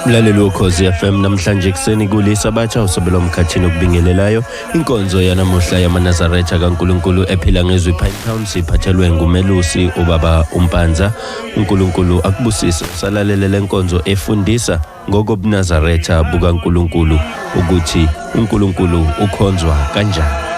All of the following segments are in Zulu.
Mlaleli wokhozi FM, namhlanje ekuseni kulisabatha usabelo mkhathini okubingelelayo. Inkonzo yanamuhla yamaNazaretha kaNkuluNkulu ephila ngezwi Pinetown siphathelwe ngumelusi ubaba uMpanza. uNkulunkulu akubusise usalalele lenkonzo efundisa ngokobuNazaretha bukaNkuluNkulu, ukuthi uNkulunkulu ukhonzwa kanjani.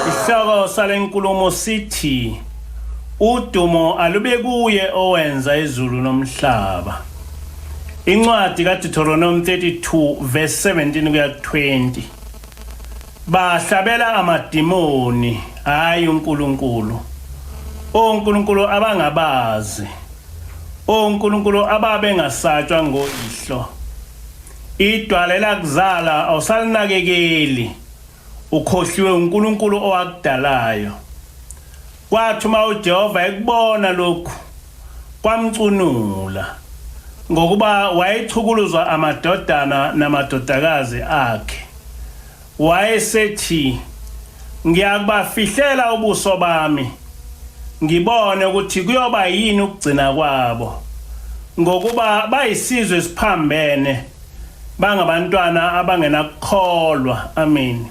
Isihloko salenkulumo sithi udumo alube kuye owenza izulu nomhlaba. Incwadi kaDeuteronomy 32 verse 17 kuya 20. Bahlabela amadimoni, hayi uNkulunkulu. ONkulunkulu abangabazi. ONkulunkulu ababengasatshwa ngoyihlo. Idwala elakuzala awusalinakekeli. Ukhohliwe uNkulunkulu owakudalayo. Kwathi uma uJehova ekubona lokhu, kwamcunula, ngokuba wayechukuluzwa amadodana namadodakazi akhe. Wayesethi, Ngiyakubafihlela ubuso bami, ngibone ukuthi kuyoba yini ukugcina kwabo, ngokuba bayisizwe esiphambene, bangabantwana abangenakukholwa. Amen.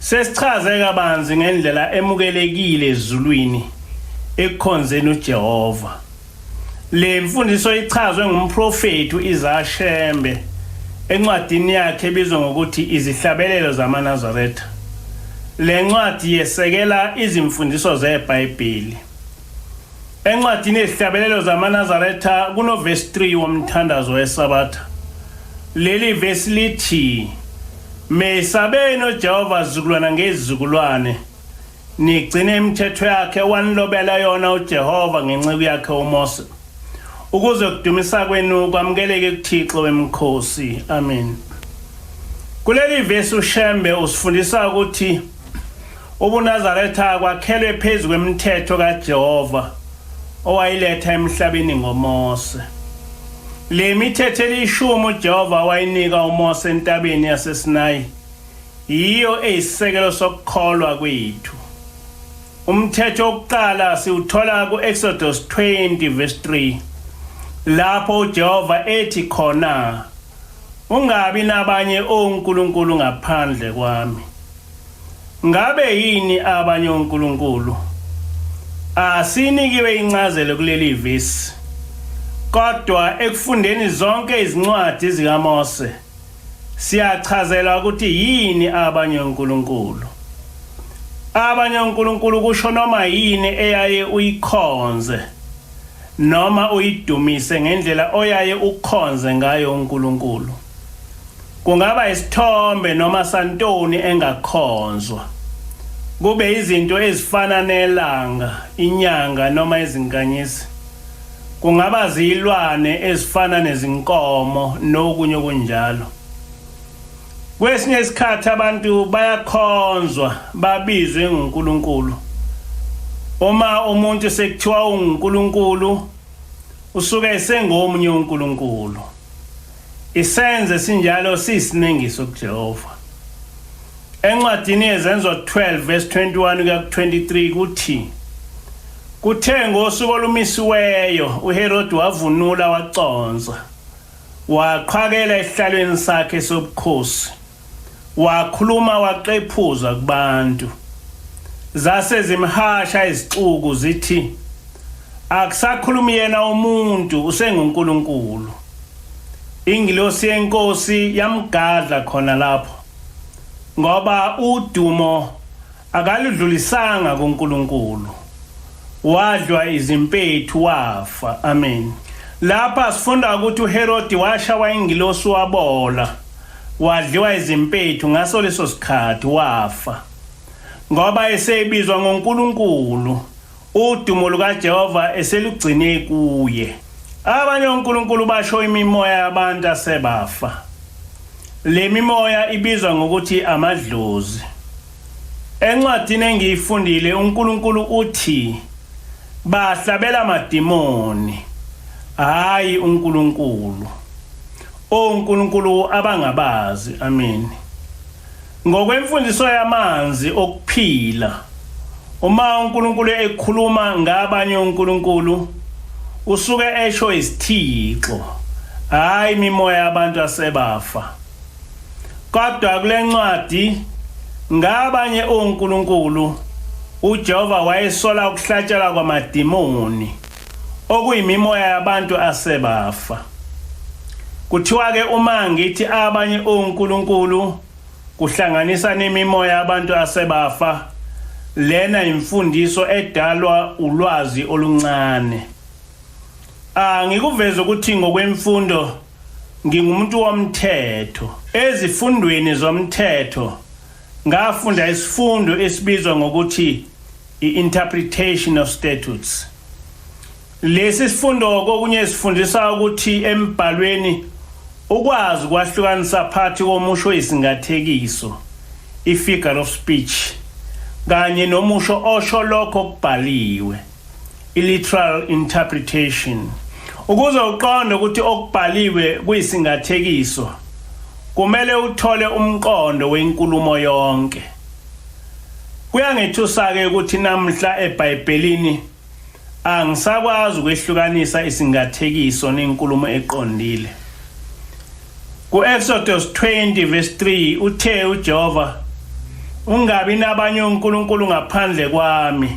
Sesichaze kabanzi ngendlela emukelekile ezulwini ekukhonzeni uJehova. Le mfundiso ichazwe ngumprofethi uIsaya Shembe encwadini yakhe ebizwa ngokuthi Izihlabelelo zamaNazaretha. Le ncwadi yesekela izimfundiso zeBhayibheli. Encwadini yezihlabelelo zamaNazaretha kunovesi 3 womthandazo weSabatha. Leli vesi lithi, Mesabeni uJehova zizukulwana ngezizukulwane, nigcine imithetho yakhe owanilobela yona uJehova ngenceku yakhe uMose, ukuze kudumisa kwenu kwamukeleke kuThixo wemikhosi. Amen. Kuleli vesi uShembe usifundisa ukuthi ubuNazaretha kwakhelwe phezu kwemithetho kaJehova owayiletha emhlabeni ngoMose. Le mithetho elishumi uJehova wayinika uMose entabeni yaseSinayi yiyo eyisisekelo sokukholwa kwethu. Umthetho wokuqala siwuthola ku-Exodus 20 verse 3 lapho uJehova ethi khona, Ungabi nabanye onkulunkulu ngaphandle kwami. Ngabe yini abanye onkulunkulu? Asinikiwe incazelo kuleli vesi. Kodwa ekufundeni zonke izincwadi zikaMose siyachazelwa ukuthi yini abanye onkulunkulu. Abanye onkulunkulu kusho noma yini eyaye uyikhonze noma uyidumise ngendlela oyaye ukhonze ngayo uNkulunkulu. Kungaba isithombe noma santoni engakhonzwa. Kube izinto ezifana nelanga, inyanga noma izinkanyezi. Kungaba zilwane ezifana nezinkomo nokunye okunjalo. Kwesinye isikhathi abantu bayakhonzwa babizwe nguNkulunkulu. Uma umuntu sekuthiwa unguNkulunkulu usuke esengomunye uNkulunkulu. Isenzo esinjalo siyisinengiso kuJehova. Encwadini yeZenzo 12 verse 21 kuya ku-23 kuthi, Kuthe ngosuku olumisiweyo uHerodi wavunula waconsa, waqhwakela esihlalweni sakhe sobukhosi, wakhuluma waqephuza kubantu. Zase zimhasha izixuku zithi, Akusakhulumi yena umuntu, usenguNkulunkulu. Ingilosi yeNkosi yamgadla khona lapho, ngoba udumo akaludlulisanga kuNkulunkulu. Wadlwa izimpethu wafa. Amen. Lapha sifunda ukuthi uHerodi washawa ingilosi wabola, wadliwa izimpethu ngaso leso sikhathi wafa. Ngoba esebizwa ngoNkulunkulu, udumo lukaJehova eselugcine kuye. Abanye onkulunkulu basho imimoya yabantu asebafa. Le mimoya ibizwa ngokuthi amadlozi. Encwadini engiyifundile uNkulunkulu uthi bahlabela amadimoni, hayi uNkulunkulu. ONkulunkulu abangabazi. Amen. Ngokwemfundiso yamanzi okuphila, uma uNkulunkulu ekhuluma ngabanye onkulunkulu, usuke esho isithixo, hayi imimoya yabantu asebafa. Kodwa kule ncwadi ngabanye onkulunkulu uJehova wayesola ukuhlatshelwa kwamadimoni okuyimimoya yabantu asebafa. Kuthiwa ke uma ngithi abanye onkulunkulu kuhlanganisa nemimoya yabantu asebafa, lena imfundiso edalwa ulwazi oluncane. Angikuveze ukuthi ngokwemfundo ngingumuntu womthetho. Ezifundweni zomthetho ngafunda isifundo esibizwa ngokuthi i-interpretation of statutes. Lesi sifundo kokunye sifundisa ukuthi embhalweni ukwazi ukwahlukanisa phakathi komusho oyisingathekiso, i-figure of speech, kanye nomusho osho lokho okubhaliwe, i-literal interpretation. Ukuze uqonde ukuthi okubhaliwe kuyisingathekiso, kumele uthole umqondo wenkulumo yonke. Kuyangethusa-ke ukuthi namhla eBhayibhelini angisakwazi ukwehlukanisa isingathekiso nenkulumo eqondile. Ku-Exodus 20 verse 3 uthe uJehova, ungabi nabanye onkulunkulu ngaphandle kwami.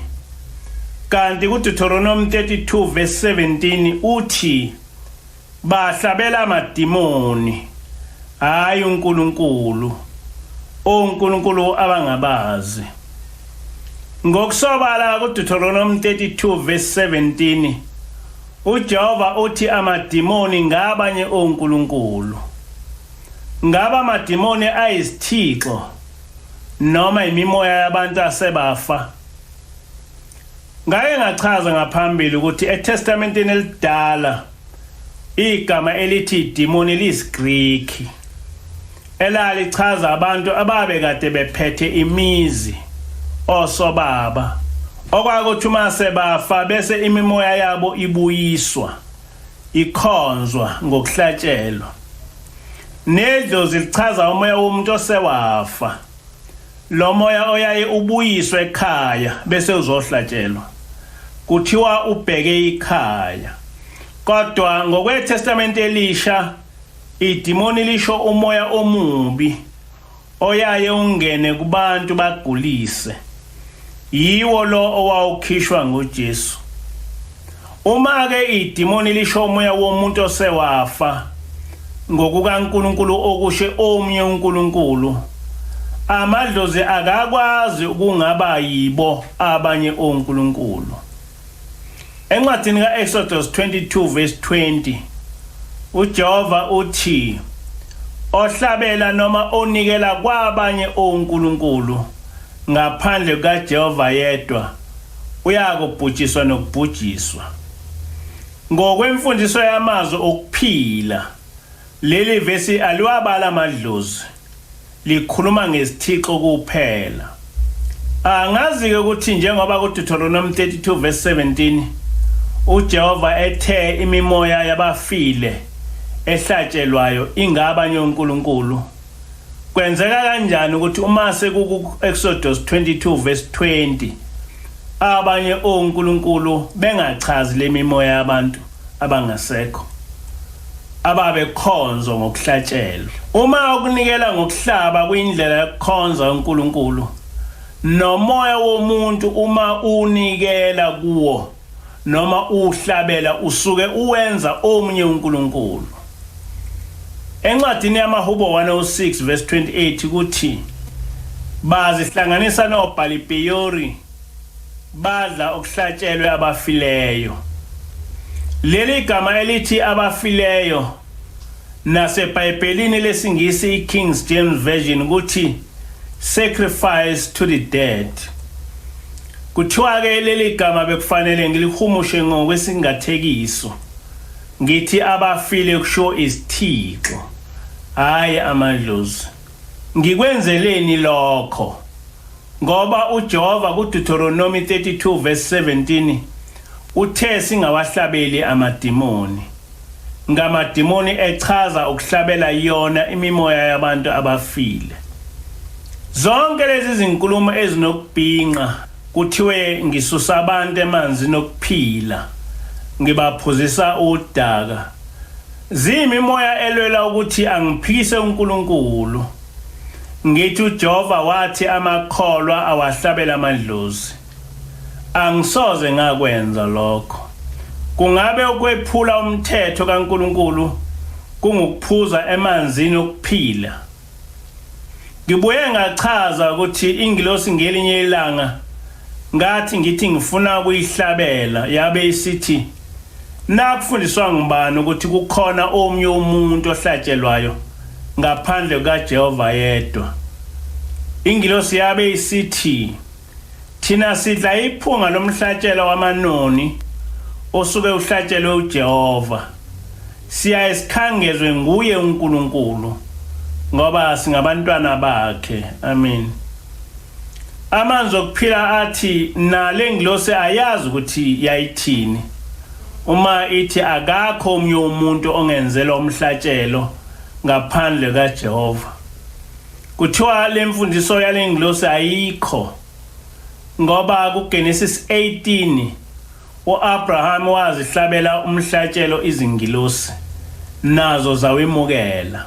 Kanti kuDeuteronomy 32 verse 17 uthi bahlabela amadimoni, hayi uNkulunkulu, onkulunkulu abangabazi. Ngokusobala kuDeuteronomy 32 verse 17 uJehova uthi amadimoni ngabanye onkulunkulu. Ngaba amadimoni ayizithixo noma imimoya yabantu asebafa? Ngake ngachaza ngaphambili ukuthi eTestamenteni elidala igama elithi idimoni liyisiGriki elalichaza abantu ababekade bephethe imizi osobaba okwakuthi uma sebafa bese imimoya yabo ibuyiswa ikhonzwa ngokuhlatshelwa. Nedlozi lichaza umoya womuntu osewafa, lo moya oyaye ubuyiswe ekhaya bese uzohlatshelwa. Kuthiwa ubheke ikhaya. Kodwa ngokweTestamente elisha idimoni lisho umoya omubi oyaye ungene kubantu bagulise. Yiwo lo owawukhishwa nguJesu. Uma ke idimoni lisho umoya womuntu osewafa ngokukaNkulunkulu okushe omunye uNkulunkulu, amadlozi akakwazi ukungaba yibo abanye onkulunkulu. Encwadini kaExodus 22 verse 20 uJehova uthi ohlabela noma onikela kwabanye onkulunkulu ngaphandle kukaJehova yedwa uyakubhujiswa nokubhujiswa. Ngokwemfundiso yamazwi okuphila, leli vesi aliwabala amadlozi, likhuluma ngezithixo kuphela. Angazi-ke ukuthi njengoba kuDeuteronomy 32 verse 17 uJehova ethe imimoya yabafile ehlatshelwayo ingabanye onkulunkulu, kwenzeka kanjani ukuthi uma sekuku-Exodus 22 verse 20 abanye onkulunkulu bengachazi le mimoya yabantu abangasekho ababekhonzwa ngokuhlatshelwa? Uma ukunikela ngokuhlaba kuyindlela yokukhonza uNkulunkulu, nomoya womuntu uma unikela kuwo noma uwuhlabela usuke uwenza omunye uNkulunkulu. Encwadini yamaHubo 106 verse 28 kuthi bazihlanganisa noBhali-Peyori. Badla okuhlatshelwe abafileyo. Leli gama elithi abafileyo naseBhayibhelini lesiNgisi iKing James Version kuthi sacrifice to the dead. Kuthiwa ke leli gama bekufanele ngilihumushe ngokwesingathekiso. Ngithi abafile kusho izithixo, hayi amadlozi. Ngikwenzeleni lokho? Ngoba uJehova kuDeuteronomy 32 verse 17 uthe singawahlabeli amadimoni. Ngamadimoni echaza ukuhlabela yona imimoya yabantu abafile. Zonke lezi zinkulumo ezinokubhinqa kuthiwe ngisusa abantu emanzini okuphila ngibaphuzisa udaka. Ziyimimoya elwela ukuthi angiphikise uNkulunkulu. Ngithi uJehova wathi amakholwa awahlabela amadlozi. Angisoze ngakwenza lokho. Kungabe ukwephula umthetho kaNkulunkulu kungukuphuza emanzini okuphila? Ngibuye ngachaza ukuthi ingilosi ngelinye ilanga ngathi ngithi ngifuna ukuyihlabela yabe isithi nakufundiswa ngubani ukuthi kukhona omnye umuntu ohlatshelwayo ngaphandle kukaJehova yedwa. Ingilosi yabe isithi thina sidla iphunga lomhlatshelo wamanoni osuke uhlatshelwe uJehova. Siyaye sikhangezwe nguye uNkulunkulu ngoba singabantwana bakhe. Amen. Amanzi okuphila athi nale ngilosi ayazi ukuthi yayithini uma ithi akakho omunye umuntu ongenzela umhlatshelo ngaphandle kaJehova. Kuthiwa le mfundiso yale ngilosi ayikho ngoba kuGenesis 18 uAbraham wazihlabela umhlatshelo izingilosi nazo zawemukela.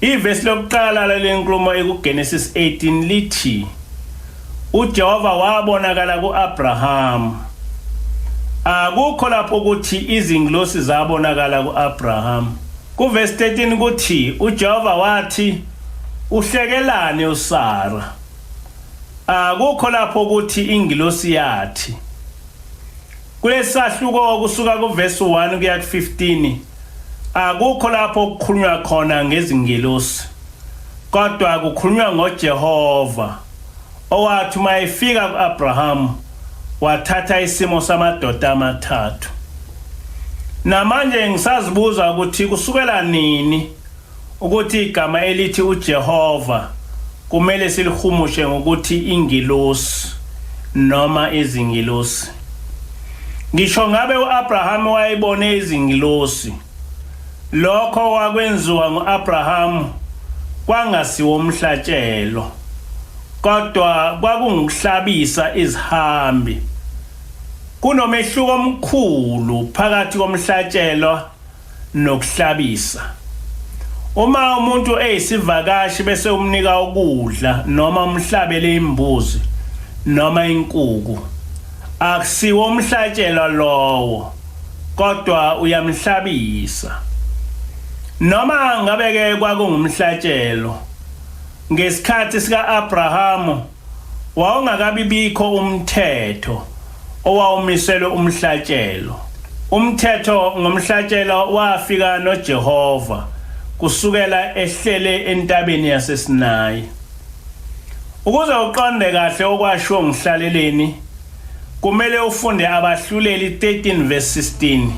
Ivesi lokuqala lale nkulumo ekuGenesis 18 lithi uJehova wabonakala kuAbraham. Akukho lapho ukuthi izingilosi zabonakala kuAbraham. Kuvesi 13 kuthi uJehova wathi uhlekelani uSara. Akukho lapho ukuthi ingilosi yathi. Kulesahluko kusuka kuvesi 1 kuya ku-15 akukho lapho kukhulunywa khona ngezingilosi kodwa kukhulunywa ngoJehova owathi uma efika ku-Abrahamu wathatha isimo samadoda amathathu. Namanje ngisazibuza ukuthi kusukela nini ukuthi igama elithi uJehova kumele silihumushe ngokuthi ingilosi noma izingilosi. Ngisho ngabe uAbraham wayebone izingilosi, lokho wakwenziwa nguAbraham kwangasiwo umhlatshelo, kodwa kwakungukuhlabisa izihambi. Kunomehluko omkhulu phakathi komhlatshelo nokuhlabisa. Uma umuntu eyisivakashi bese umnika ukudla noma umhlabele imbuzi noma inkuku, akusiwo umhlatshelwa lowo, kodwa uyamhlabisa. Noma ngabe ke kwakungumhlatshelo ngesikhathi sika-Abrahamu wawungakabibikho umthetho owawumiselwe umhlatshelo. Umthetho ngomhlatshelo wafika noJehova kusukela ehlele entabeni yaseSinayi. Ukuze uqonde kahle okwashiwo nguHlaleleni, kumele ufunde Abahluleli 13 verse 16.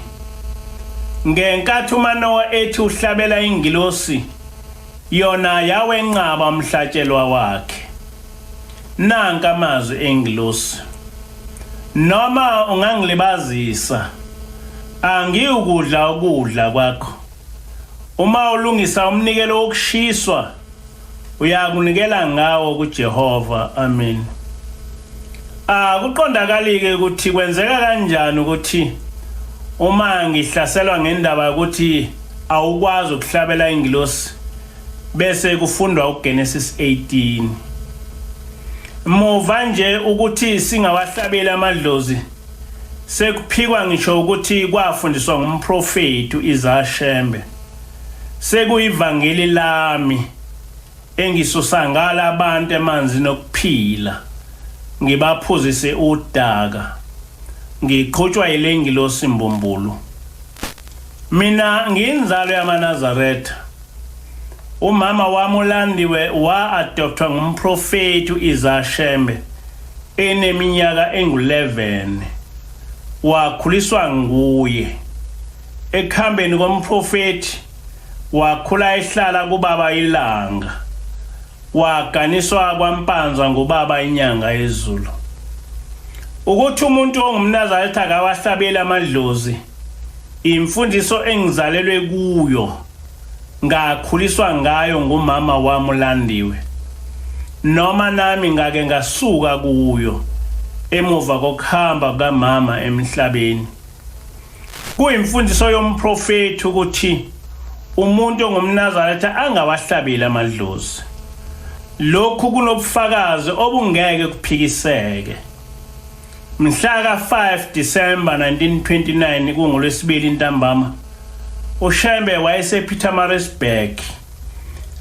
Ngenkathi uManowa ethi uhlabela ingilosi, yona yawenqaba umhlatshelwa wakhe. Nanka amazwi engilosi. Noma ungangilibazisa, angiwukudla ukudla kwakho. Uma ulungisa umnikelo wokushiswa, uyakunikela ngawo kuJehova. Amen. Akuqondakalike ukuthi kwenzeka kanjani ukuthi uma ngihlaselwa ngendaba yokuthi awukwazi ukuhlabela ingilosi bese kufundwa uGenesis 18. Muva nje ukuthi singawahlabeli amadlozi sekuphikwa ngisho ukuthi kwafundiswa ngumprofeti uIsaiah Shembe. Sekuyivangeli lami engisusa ngala abantu emanzini okuphila. Ngibaphuzise udaka. Ngiqhutshwa yile ngilosi mbumbulu. Mina ngiyinzalo yamaNazaretha. Umama wami uLandiwe wa-adoptwa ngumprofethi u-Isaiah Shembe eneminyaka engu-11. Wakhuliswa nguye. Ekuhambeni komprofethi wakhula ehlala kubaba iLanga. Waganiswa kwaMpanza ngubaba iNyanga yezulu. Ukuthi umuntu ongumNazaretha akawahlabeli amadlozi imfundiso engizalelwe kuyo ngakhuliswa ngayo ngumama wami uLandiwe. Noma nami ngake ngasuka kuyo emuva kokuhamba kukamama emhlabeni. Kuyimfundiso yomprofethi ukuthi umuntu ongumNazaretha angawahlabeli amadlozi. Lokhu kunobufakazi obungeke kuphikiseke. Mhla ka-5 Disemba 1929 kungoLwesibili ntambama, uShembe wayesePietermaritzburg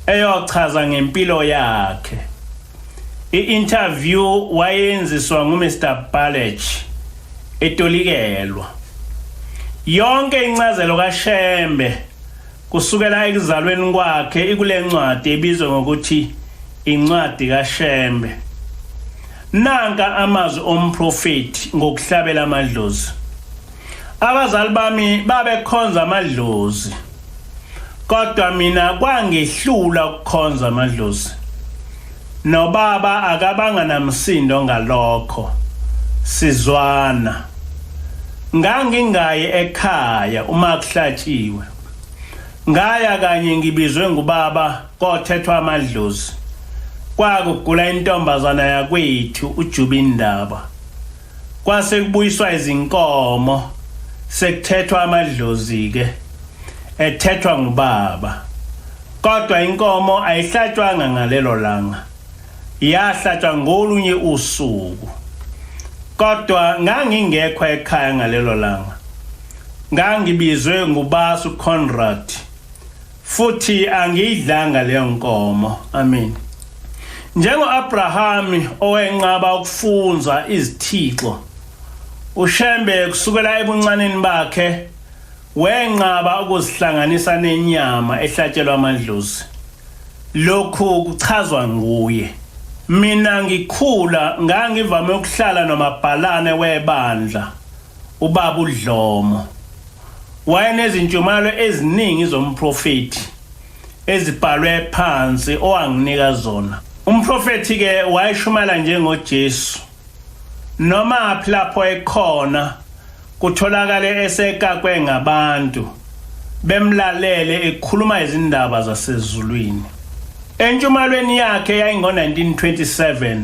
eyochaza ngempilo yakhe. I-interview wayenziswa nguMr Balech etolikelwa. Yonke incazelo kaShembe kusukela ekuzalweni kwakhe ikule ncwadi ebizwa ngokuthi incwadi kaShembe. Nanka amazwi omprofethi ngokuhlabela amadlozi. Abazali bami babekhonza amadlozi. Kodwa mina kwangehlula ukukhonza amadlozi. Nobaba akabanga namsindo ngalokho. Sizwana. Ngangingayi ekhaya uma kuhlatshiwe. Ngaya kanye ngibizwe ngubaba kothethwa amadlozi. Kwakugula intombazana yakwethu uJuba indaba. Kwase kubuyiswa izinkomo sekuthethwa amadlozi ke ethethwa ngubaba. Kodwa inkomo ayihlatshwanga ngalelo langa. Yahlatshwa ngolunye usuku. Kodwa ngangingekho ekhaya ngalelo langa. Ngangibizwe nguBasu Conrad futhi angiyidlanga leyo nkomo. Amen. Njengo-Abrahami owenqaba ukufunza izithixo, uShembe kusukela ebuncaneni bakhe wenqaba ukuzihlanganisa nenyama ehlatshelwa amadlozi. Lokhu kuchazwa nguye. Mina ngikhula ngangivame ukuhlala nomabhalane webandla ubaba uDlomo. Wayenezintshumayelo eziningi zomprofethi ezibhalwe phansi owanginika zona. Umprofethi ke wayeshumayela njengoJesu. Noma phi lapho ekhona kutholakale esekakwe ngabantu bemlalele ekhuluma izindaba zasezulwini. Entshumayelweni yakhe yayingo-1927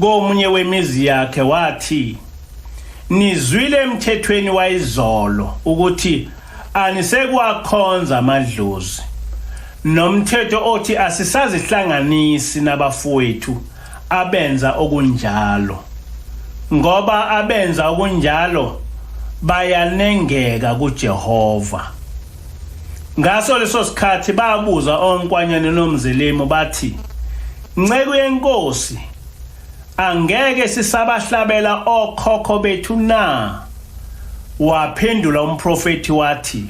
komunye wemizi yakhe wathi, Nizwile emthethweni wayizolo ukuthi anisekuwakhonza amadlozi nomthetho othi asisazihlanganisi nabafowethu abenza okunjalo ngoba abenza okunjalo bayanengeka kuJehova. Ngaso leso sikhathi babuza onkwanyane nomzilimu bathi, Nceku yenkosi, angeke sisabahlabela okhokho bethu na? Waphendula umprofethi wathi,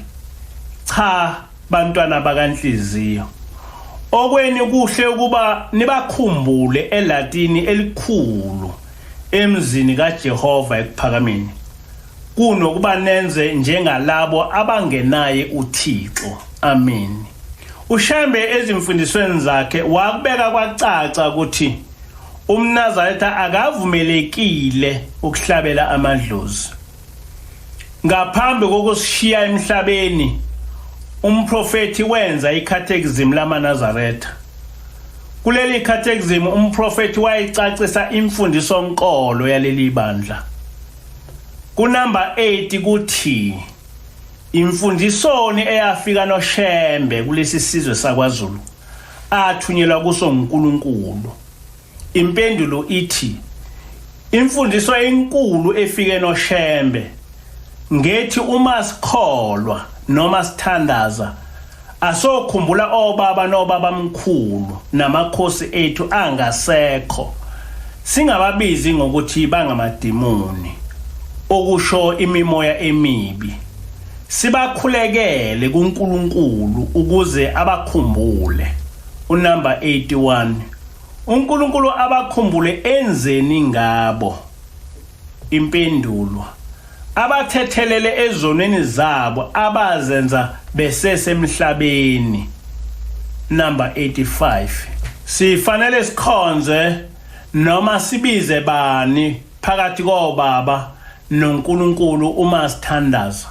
Cha, bantwana bakanhliziyo. Okweni kuhle ukuba nibakhumbule elatini elikhulu emzini kaJehova ekuphakameni kunokuba nenze njengalabo abangenaye uThixo. Amen. UShembe ezimfundisweni zakhe wakubeka kwacaca ukuthi umNazaretha akavumelekile ukuhlabela amadlozi. Ngaphambi kokusishiya emhlabeni, umprofethi wenza ikhathekizimu lamaNazaretha. Kuleli khathekizimu umprofethi wayecacisa imfundiso nkolo yaleli bandla. Kunamba 8 kuthi imfundisoni eyafika noShembe kulesi sizwe sakwaZulu athunyelwa kuso nguNkulunkulu. Impendulo ithi imfundiso enkulu efike noShembe ngethi uma sikholwa noma sithandaza asokhumbula obaba nobaba mkhulu namakhosi ethu angasekho. Singababizi ngokuthi bangamadimoni, okusho imimoya emibi. Sibakhulekele kuNkulunkulu ukuze abakhumbule. Unumber 81. uNkulunkulu abakhumbule enzeni ngabo? Impendulo. Abathethelele ezonweni zabo abazenza besesemhlabeni. Number 85. Sifanele sikhonze noma sibize bani phakathi kobaba noNkulunkulu uma sithandaza?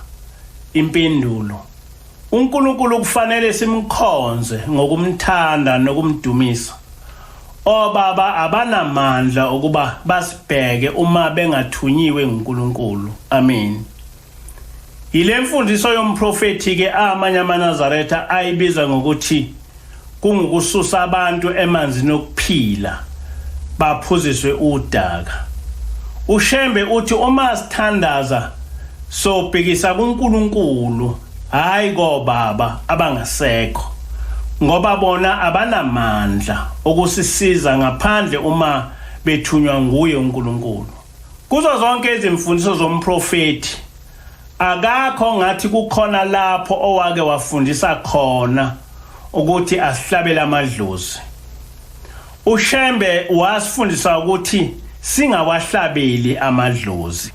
Impendulo. uNkulunkulu kufanele simkhonze ngokumthanda nokumdumisa. Obaba abanamandla ukuba basibheke uma bengathunyiwe nguNkulunkulu. Amen. Yile mfundiso yomprofethi ke amanye amaNazaretha ayibiza ngokuthi kungukususa abantu emanzini okuphila baphuziswe udaka. UShembe uthi uma sithandaza sobhekisa kuNkulunkulu hayi kobaba abangasekho ngoba bona abanamandla okusisiza ngaphandle uma bethunywa nguye uNkulunkulu. Kuzo zonke izimfundiso zomprofethi akakho ngathi kukhona lapho owake wafundisa khona ukuthi asihlabele amadlozi. UShembe wasifundisa ukuthi singawahlabeli amadlozi.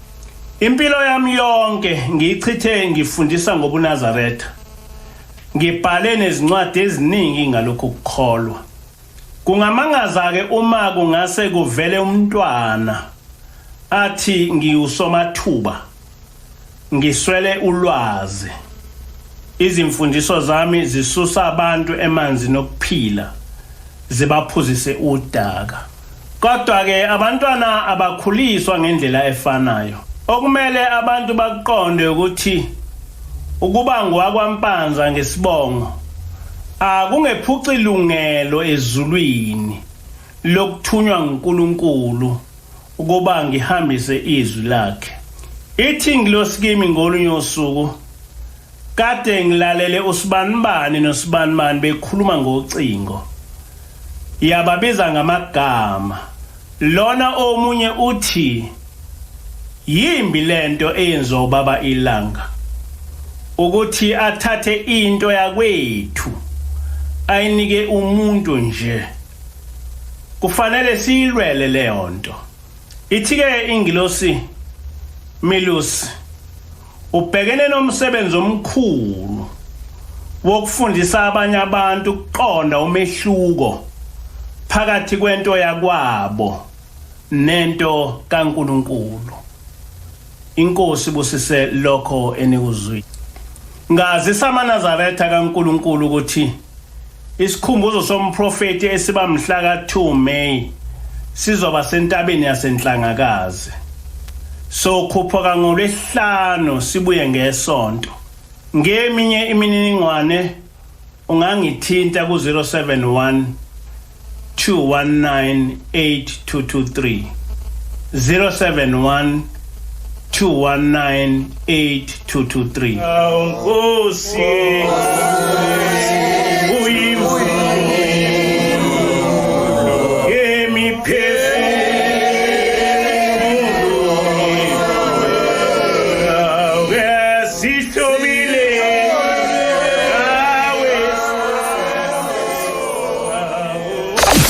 Impilo yami yonke ngiyichithe ngifundisa ngobuNazaretha. Ngibhale nezincwadi eziningi ngalokhu kukholwa. Kungamangaza-ke uma kungase kuvele umntwana athi ngiwusomathuba, ngiswele ulwazi. Izimfundiso zami zisusa abantu emanzini okuphila, zibaphuzise udaka. Kodwa-ke abantwana abakhuliswa ngendlela efanayo. Okumele abantu bakuqonde ukuthi ukuba ngowakwaMpanza ngesibongo akungephuci lungelo ezulwini lokuthunywa nguNkulunkulu ukuba ngihambise izwi lakhe. Ithi ingilosi kimi ngolunye usuku, Kade ngilalele usibanibani nosibanibani bekhuluma ngocingo. Yababiza ngamagama. Lona omunye uthi yimbi lento eyenziwa ubaba iLanga ukuthi athathe into yakwethu ayinike umuntu nje. Kufanele siyilwele leyo nto. Ithi-ke ingilosi Milusi ubhekene nomsebenzi omkhulu wokufundisa abanye abantu ukuqonda umehluko phakathi kwento yakwabo nento kaNkulunkulu. Inkosi busise lokho enikuzwile. Ngazisa amaNazaretha kaNkulunkulu ukuthi isikhumbuzo somprofeti esiba mhla ka-2 May sizoba sentabeni yaseNhlangakazi. Sokhuphuka ngoLwesihlanu sibuye ngeSonto. Ngeminye imininingwane ungangithinta ku-071 219 8223 071 219 8223. Nkosi.